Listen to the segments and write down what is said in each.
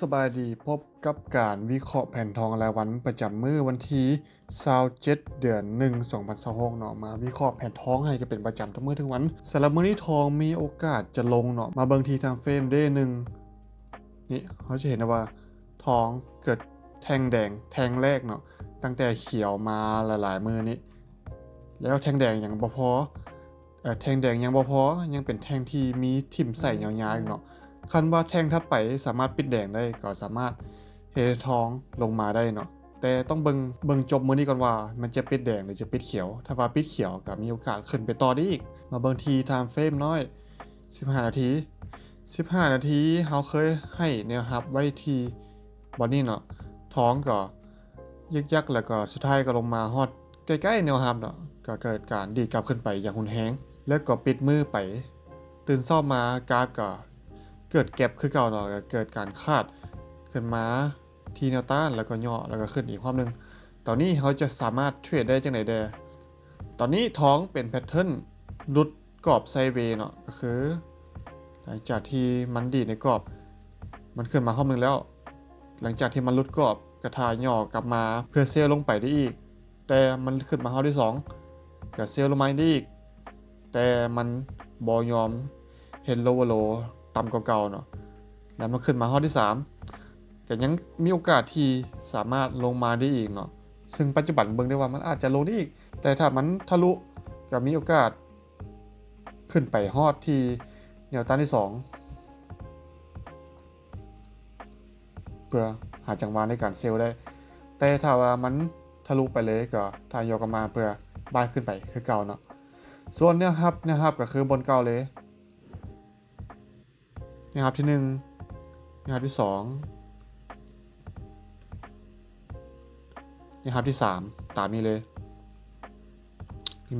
ສະບາຍດີ, ພົບກັບການວິເຄາະແຜນທອງລາຍວັນປະຈຳມື້ວັນທີຊາວເຈັດ ເດືອນໜຶ່ງ ສອງພັນຊາວຫົກເນາະ. ມາວິເຄາະແຜນທອງໃຫ້ກັນເປັນປະຈຳທຸກມື້ທຸກວັນ. ສຳລັບມື້ນີ້ທອງມີໂອກາດຈະລົງເນາະ. ມາເບິ່ງທີ່ time frame day ໜຶ່ງ ນີ້ ເຮົາຈະເຫັນໄດ້ວ່າທອງເກີດແທ່ງແດງແທ່ງແລກເນາະ, ຕັ້ງແຕ່ຂຽວມາຫຼາຍໆມື້ນີ້ ແລ້ວແທ່ງແດງຍັງບໍ່ພໍ ເອີ ແທ່ງແດງຍັງບໍ່ພໍ ຍັງເປັນແທ່ງທີ່ມີຖິ້ມໃສ່ຍາວໆອີກເນາະ. ຄັນວ່າແທ່ງຖັດໄປສາມາດປິດແດງໄດ້ ກໍສາມາດເຮັດໃຫ້ທອງລົງມາໄດ້ເນາະ, ແຕ່ຕ້ອງເບິ່ງ ເບິ່ງຈົບມື້ນີ້ກ່ອນວ່າມັນຈະປິດແດງ ຫຼື ຈະປິດຂຽວ. ຖ້າວ່າປິດຂຽວກໍມີໂອກາດຂຶ້ນໄປຕໍ່ໄດ້ອີກ. ມາເບິ່ງທີ່ time frame ນ້ອຍ ສິບຫ້ານາທີ. ສິບຫ້ານາທີ ເຮົາເຄີຍໃຫ້ແນວຮັບໄວ້ທີ່ບ່ອນນີ້ເນາະ, ທອງກໍຍຶກຍັກ ແລ້ວກໍສຸດທ້າຍກໍລົງມາຮອດໃກ້ໆແນວຮັບເນາະ, ກໍເກີດການດີດກັບຂຶ້ນໄປຢ່າງຮຸນແຮງ ແລ້ວກໍປິດມື້ໄປ. ຕື່ນເຊົ້າມາກາຟກໍເກີດແກັບຄືເກົ່າເນາະ, ກໍເກີດການຂາດຂຶ້ນມາທີ່ແນວຕ້ານ ແລ້ວກໍຫຍໍ້ ແລ້ວກໍຂຶ້ນອີກຮອບໜຶ່ງ. ຕອນນີ້ເຮົາຈະສາມາດເທຣດໄດ້ຈັ່ງໃດແດ່? ຕອນນີ້ທອງເປັນແພັດເທີນຫຼຸດກອບໄຊເວເນາະ, ກໍຄືຫຼັງຈາກທີ່ມັນດີດໃນກອບ ມັນຂຶ້ນມາຮອບໜຶ່ງແລ້ວ, ຫຼັງຈາກທີ່ມັນຫຼຸດກອບ ກະຖ້າຫຍໍ້ກັບມາເພື່ອເຊວລົງໄປໄດ້ອີກ, ແຕ່ມັນຂຶ້ນມາຮອບທີສອງ ກະເຊວລົງມາໄດ້ອີກ, ແຕ່ມັນບໍ່ຍອມເຮັດ lower low ຕ່ຳກວ່າເກົ່າເນາະ, ແລ້ວມັນຂຶ້ນມາຮອບທີສາມ ກະຍັງມີໂອກາດທີ່ສາມາດລົງມາໄດ້ອີກເນາະ. ເຊິ່ງປັດຈຸບັນເບິ່ງໄດ້ວ່າມັນອາດຈະລົງໄດ້ອີກ, ແຕ່ຖ້າມັນທະລຸ ກະມີໂອກາດຂຶ້ນໄປຮອດທີ່ແນວຕ້ານທີສອງ ເພື່ອຫາຈັງຫວະໃນການເຊວໄດ້, ແຕ່ຖ້າວ່າມັນທະລຸໄປເລີຍ ກໍຖ້າຫຍໍ້ກັບມາເພື່ອບາຍຂຶ້ນໄປຄືເກົ່າເນາະ. ສ່ວນແນວຮັບ ແນວຮັບກໍຄືບ່ອນເກົ່າເລີຍ, ແນວຮັບທີໜຶ່ງ ແນວຮັບທີສອງ ແນວຮັບທີສາມ ຕາມນີ້ເລີຍ.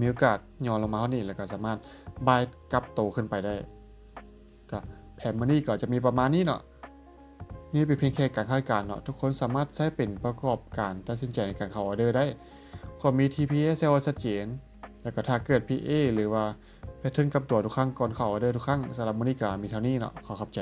ມີໂອກາດຫຍໍ້ລົງມາຮອດນີ້ ແລ້ວກໍສາມາດບາຍກັບໂຕຂຶ້ນໄປໄດ້. ກໍແຜນມື້ນີ້ກໍຈະມີປະມານນີ້ເນາະ. ນີ້ເປັນພຽງແຄ່ການຄາດການເນາະ, ທຸກຄົນສາມາດໃຊ້ເປັນປະກອບການຕັດສິນໃຈໃນການເຂົ້າອອເດີໄດ້. ຄວນມີ ທີພີ ແລະ ເຊວໃຫ້ຊັດເຈນ, ແລ້ວກໍຖ້າເກີດ ພີ ເອ ຫຼືວ່າ ແພັດເທີນກັບຕົວທຸກຄັ້ງກ່ອນເຂົ້າອອເດີທຸກຄັ້ງ. ສຳລັບມື້ນີ້ກໍມີເທົ່ານີ້ເນາະ, ຂໍຂອບໃຈ.